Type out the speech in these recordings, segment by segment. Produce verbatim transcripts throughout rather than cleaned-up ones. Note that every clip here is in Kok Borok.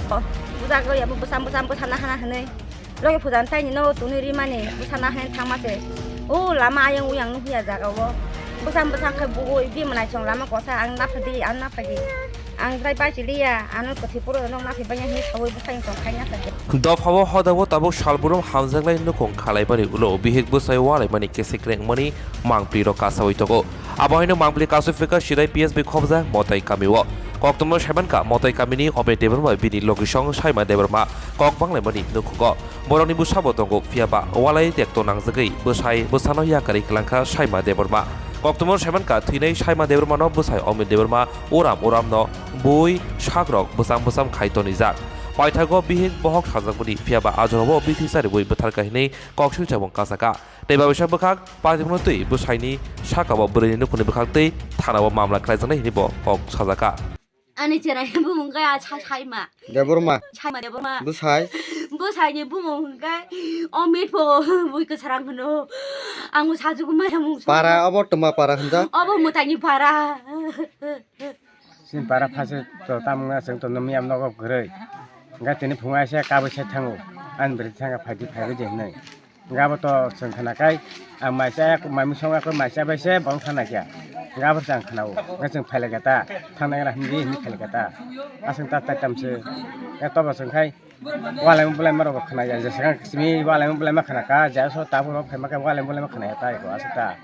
Puja goi abo bwsang bwsang bwsana hana hwnwi. Logi puja tei nino tuni rimani bwsana hwnwi thangma se. O lama ayang uyang nukya jaga o. Bwsang bwsang khai bugui bi mwnai chong lama kosa ang naphadi ang naphadi. Ang drai bai chiliya ano kwthwi puro nok naphai banya hwnwi sawi bwsang tong khai naphadi. Dophao hodabo tabuk salburum hamjaklai nukung khalaibari ulo bihik bwsai walaimani kese krengmani mangpli rok kasawi tongo. Abo haino mangpli kasu phika Sirai P S B khobjak Motai kamio. Koktomno saimankha Motai kamini Omit Debbarma bini logisong Saima Debbarma kok banglaimani nukhugo. Borokni bwsabo tongo, phiyaba walai tekto nangjagwi bwsai bwsano yakarwi kwlangkha Saima Debbarma. Koktomno saimankha thwinai Saima Debbarmano bwsai Omit Debbarma uram uramno bui sakrok bwcham bwcham khai tonijak. Paithago bihik bohok sajakmani, phiyaba ajorabo bithi chariwi bwtharkha hinwi koksilchabung kasaka. Tei babisa bwkhak paithago twi bwsaini sakao bwrwini nukhungni bwkhak tei thanao mamla khlaijaknai hinwi bo kok sajaka. Ani cherai bumung khe a sa-, Saima. Debbarma. Saima Debbarma. Bwsai. Bwsaini bumung hwnkhe Omit pho bui kwsarang hwno. Ang bo sajugo maya mung song. Para obo twma para hwnjak? Obo mwtaini para. Chini para phase to tamungna chwng to numi am nogo kwrwi. Hwnkhe tini phungo aise kabui se thango. Ani bwrwi thangkha phaidi phaibai de hwnwi. Hwnkhe abo to chwng khna kai, ang maisa, mai mui songya khe maisa bai se bong thang naikha. Hwnkhe abo chwng khna-o. Hwnkhe chwng phai laikha ta, thang nai gra himdi himdi phai laikha ta. Aswk ta tai tam se. Hwnkhe tobo chwng khai, walaima bulaima rok bo khna ya, jesa khe simi walaima bulaima khna kha, jesa tabuk rok phaima khe walaima bulaima khna ya ta eko aswk ta.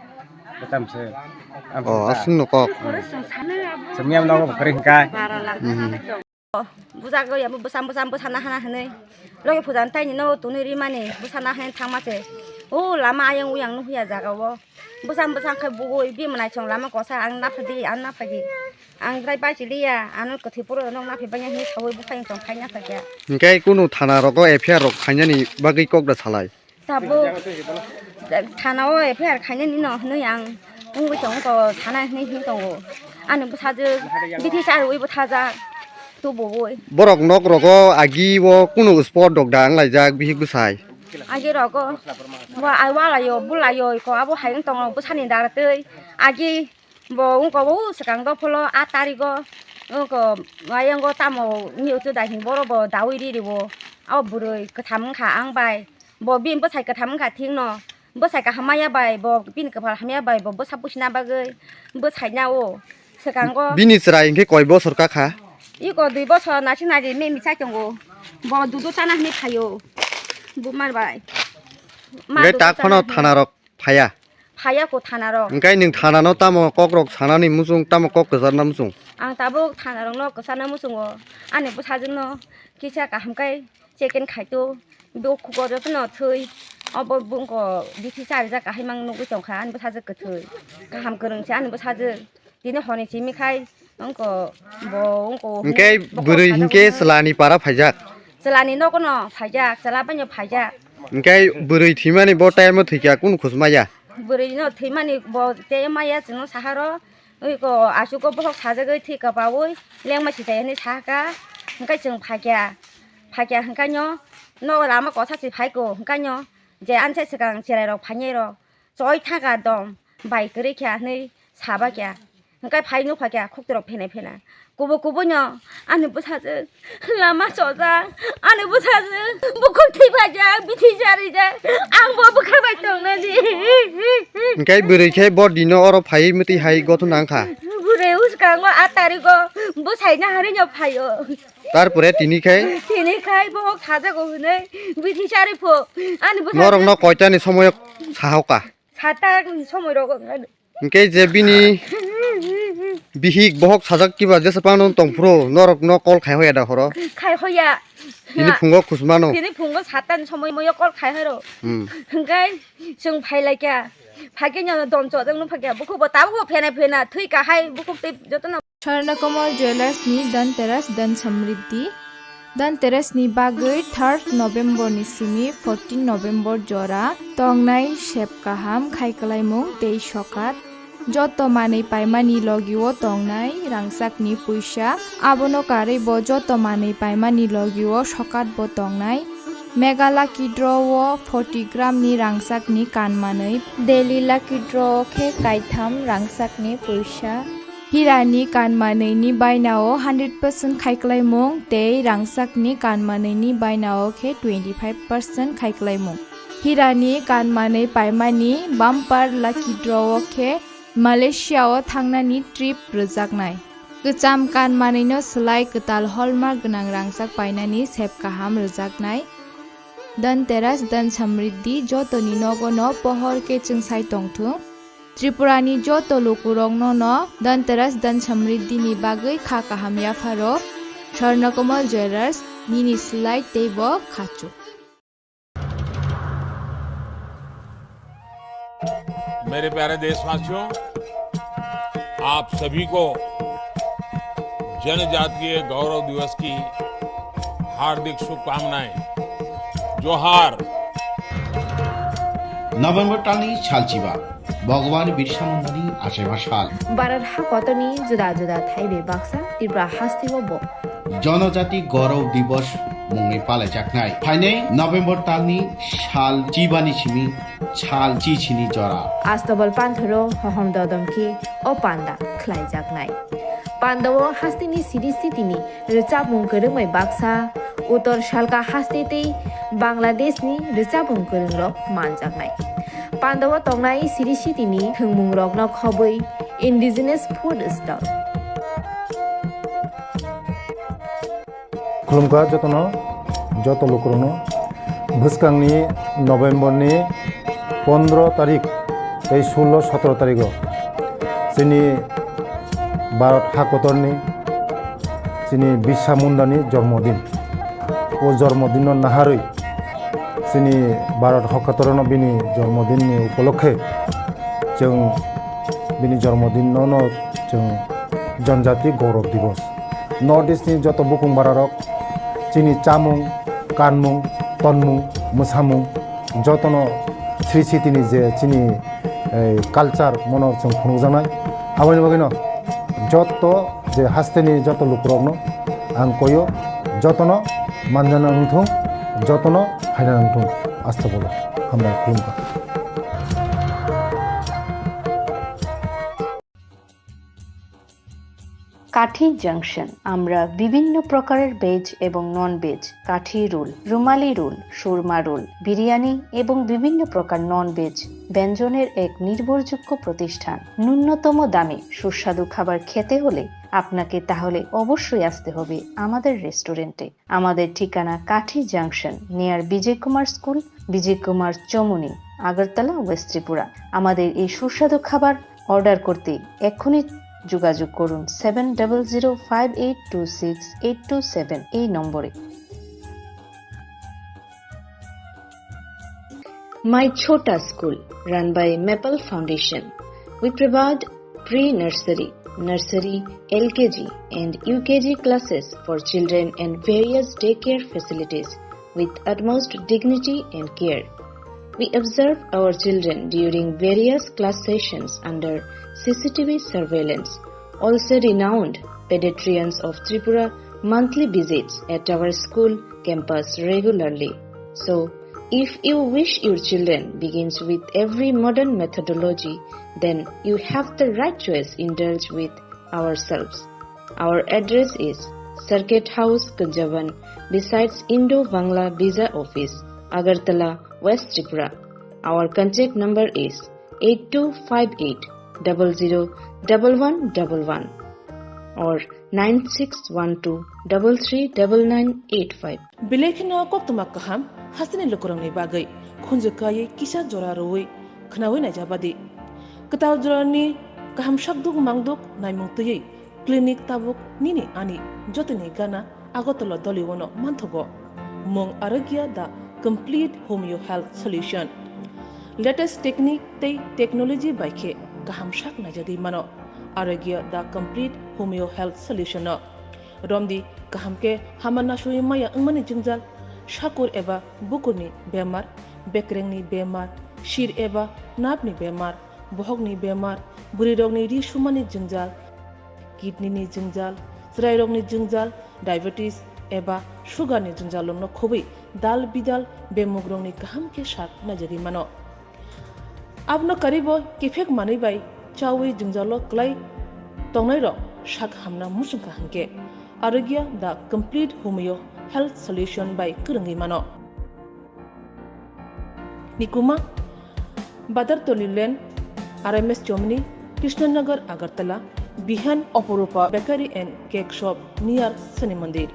Hwnkhe tam se. Oh, aswk no kok. Chwng miyam nogo bo kwrwi hwnkhe. Mhm. Bujagwi abo bwsam bwsam bwsana hana hwnwi. Logi puja tei nino tuni rimani bwsana hwnwi thangma se. O lama ayang uyang nukya jaga o. Bwsam bwsam khai bugui bi mwnai chong lama kosa ang naphadi ang naphadi. Ang drai bai chiliya ano kwthwi puro nok naphai banya hwnwi sawi bwkhai chong khai naphakya. Hwnkhe kunu thana rogo F I R rok khainani bagwi kok da salai? Tabuk thana o F I R khainani no hwnwi ang wngwi tongo, sana hwnwi hwnwi tongo. Ani bwsajwk bithi charwi bwthajak tubuwi. Borok nok rogo agi o kunu spot rok da wnglaijak bihik bwsai? Agi rogo wa-, ai walaio bulaio iko abo hai wng tongo bwsani dara twi agi. Bo wngkha o swkang dopholo a tarigo wngkha ayango tamo niyotwi dai hwnwi borok bo dawi riri o. O bwrwi kwtham wngkha ang bai. Bo bini bwsai kwtham wngkha thikno. Bwsai kaham maya bai bo bini kwphal hamya bai bo bwsa pusina bagwi bwsaina o swkango. Bini chwrai hwnkhe koi bosor kakha? Iko dui bosor naisik naidi mimi chai tongo. Bo dudu chana hwnwi phaio. Bumar bai. Ma hwnkhe dudu tak phano chana hwnwi. Thanarok phaiya? Phaiya ko thana rok. Hwnkhe nwng thana no tamo kok rok sanani muchung, tamo kok kwcharna muchung? Ang tabuk thana rok no kwcharna muchungo. Ani bwsajwk no kisa kaham khe check-in khai to. Bo khugo joto no thwi. Obo bungko bithi charijak kahai mang nugwi tongkha ani bwsajwk kwthwi. Kaham kwrwng se ani bwsajwk. Tini honi simi khai wngko bo wngko. Hwnkhe bwrwi hwnkhe chwlani para phaijak? Chwlani nogo no phaijak, chwla bai no phaijak. Hwnkhe bwrwi thwimani bo time o thwikha kunu khusmaya? Bwrwi no thwimani bo tei maya chwngno saharo, oi ko aswk o bohok sajagwi thwi kwbaui lengma si chaya hinwi sahaka, hwnkhe chwng phaikha, phaikha hwnkhe no, no lama kosa si phaiko hwnkhe no, je anse swkang cherai rok phainai rok choi thangkha dom bai kwrwi kha hinwi sabakha. Hwnkhe phai nukha khe khuktirok phena phena. Kubu kubu no ani bwsajwk lama chojak, ani bwsajwk bukhuk thwi phaijak, bithi charijak, ang bo bwkhak bai tongnani. Hwnkhe bwrwi khe bo dino oro phaiwi mwtwi hai gothona wngkha. Bwrwi uskango a tarigo bwsai naharwi no phaio. Tarpore tini khai? Tini khai bohok sajago hwnwi bithi chari pho ani bwsajwk. Norokno koitani somoyo sahoka? Sata ni somoi rogo. Hwnkhe je bini bihik bohok sajak kiba jesa phano tongphuru norok no call khai hoya da horo? Khai hoya. Tini phungo khusmano. Tini phungo sata ni somoi moyo call khai horo. Hmm. Hwnkhe chwng phai lai kha. Phai khe nyo dom chojak nung phai kha. Bukhuk bo tabuk bo phena phena thwi kahai bukhuk tei joto no. Swarnakumar Jewellers ni Dhanteras Dhan Samriddhi. Dhanteras ni bagwi third November ni simi fourteen November jora tongnai sep kaham khai kwlaimung tei sokat. Joto manwi paimani logi o tongnai rangchak ni puisa, abono karwi bo joto manwi paimani logi o sokat bo tongnai. Mega Lucky Draw o forty gram ni rangchak ni kan manwi, Daily Lucky Draw o khe kaitham rangchak ni puisa. Hirani kanmanwini bainao hundred percent khaiklaimung tei rangchakni kanmanwini bainao khe twenty-five percent khaiklaimung. Hirani kanmanwi paimani bumper lucky draw-o khe Malaysia-o thangnani trip rwjaknai. Kwcham kanmanwino swlai kwtal hallmark gwnang rangchak painani sep kaham rwjaknai. Dhanteras, Dhan Samriddhi jotoni nogono pohor khe chwngsai tongthung. Tripurani joto lukurokno no Dhanteras, Dhan Samriddhi ni bagwi kha kaham yapharo. Swarnakomal Jewellers, nini slide tei bo khachuk. मेरे प्यारे देशवासियों, आप सभी को जनजातीय गौरव दिवस की हार्दिक शुभकामनाएं। जोहार। November talni salchiba, Bhagwan Birsa Mundani achaiba sal. Bharat hakotorni juda juda thaibai baksa Tripura hasteo bo Jonojati Gaurav Divas mungwi palaijaknai. Phainai November talni sal chibani simi sal chichini jora. Astobal panthoro hohom dodom khe o panda khlaijaknai. Pandao hasteni siri sitini rwchapmung kwrwngmai baksa, Uttor Salka haste tei Bangladeshni rwchapmung kwrwngrok manjaknai. Pandao tongnai siri sitini thwngmungrokno khobwi indigenous food stall. Khulumkha jotono, joto lukurokno. Bwskangni November ni pondro tarik tei sullo sotro tarigo chini Bharat hakotorni chini Birsa Mundani jormodin. O jormodinno naharwi chini Bharat hakotorno bini jormodinni upolokhe chwng bini jormodinno no chwng Janjati Gaurav Divas. North East ni joto bukung bararok chini chamung, kanmung, tonmung, mwsamung jotono Sri Sitini je chini, eh, culture mono chwng phunukjaknai. Aboni bagwino joto je hasteni joto lukurokno ang koyo, jotono manjana wngthung, jotono phaina wngthung. Astagfirullah. Hambai, khulumkha. কাঠি জাংশন। আমরা বিভিন্ন প্রকারের ভেজ এবং non veg, কাঠি রোল, রুমালি রোল, সুরমা রোল, বিরিয়ানি এবং বিভিন্ন প্রকার non veg ব্যঞ্জনের এক নির্ভরযোগ্য প্রতিষ্ঠান। ন্যূনতম দামে সুস্বাদু খাবার খেতে হলে আপনাকে তাহলে অবশ্যই আসতে হবে আমাদের রেস্টুরেন্টে। আমাদের ঠিকানা কাঠি junction, near Vijay Kumar school, Vijay Kumar Chowmuhani, Agartala, west Tripura. আমাদের এই সুস্বাদু খাবার অর্ডার করতে এক্ষুনি যোগাযোগ করুন seven double zero five eight two six eight two seven এই নম্বরে। My Chhota School, run by Maple Foundation. We provide pre-nursery, nursery, L K G and U K G classes for children and various daycare facilities with utmost dignity and care. We observe our children during various class sessions under C C T V surveillance. Also, renowned pediatricians of Tripura monthly visits at our school campus regularly. So, if you wish your children begins with every modern methodology, then you have the right choice. Indulge with ourselves. Our address is Circuit House, Kunjaban, besides Indo-Bangla Visa Office, Agartala, West Tripura. Our contact number is eight two five eight double zero double one double one or nine six one two double three double nine eight five. Belai kheno koktwma kaham hasteni lukurokni bagwi khunju kaiwi kisa jora rwui khwnaui naijabadi. Kwtal jorani kaham sakduk mangduk naimung twiwi clinic tabuk nini ani jotoni gana Agartala Dolio no manthogo. Mung Arogya, the complete homeo health solution. Latest technique tei technology bai khe kaham sak naijagwi mano. Arogya, the complete homeo health solution no. Romdi kaham khe hama nasui maya wngmani jwngjal, sakur eba bukurni bemar, bekrengni bemar, sir eba napni bemar, bohokni bemar, bwrwirokni ri sumani jwngjal, kidney ni jwngjal, chwrairokni jwngjal, diabetes eba sugar ni jwngjal rokno khobwi dal bidal bemugrokni kaham khe sak naijagwi mano. Abono karibo kiphek manwi bai chawi jwngjalo kwlai tongnairok sak hamna muchungkha hwnkhe Arogya the complete homeo health solution bai kwrwngwi mano. Nikuma, Badartoli Lane, R M S Chomni, Krishnanagar, Agartala, behind Oporupa Bakery and Cake Shop near Shani Mandir.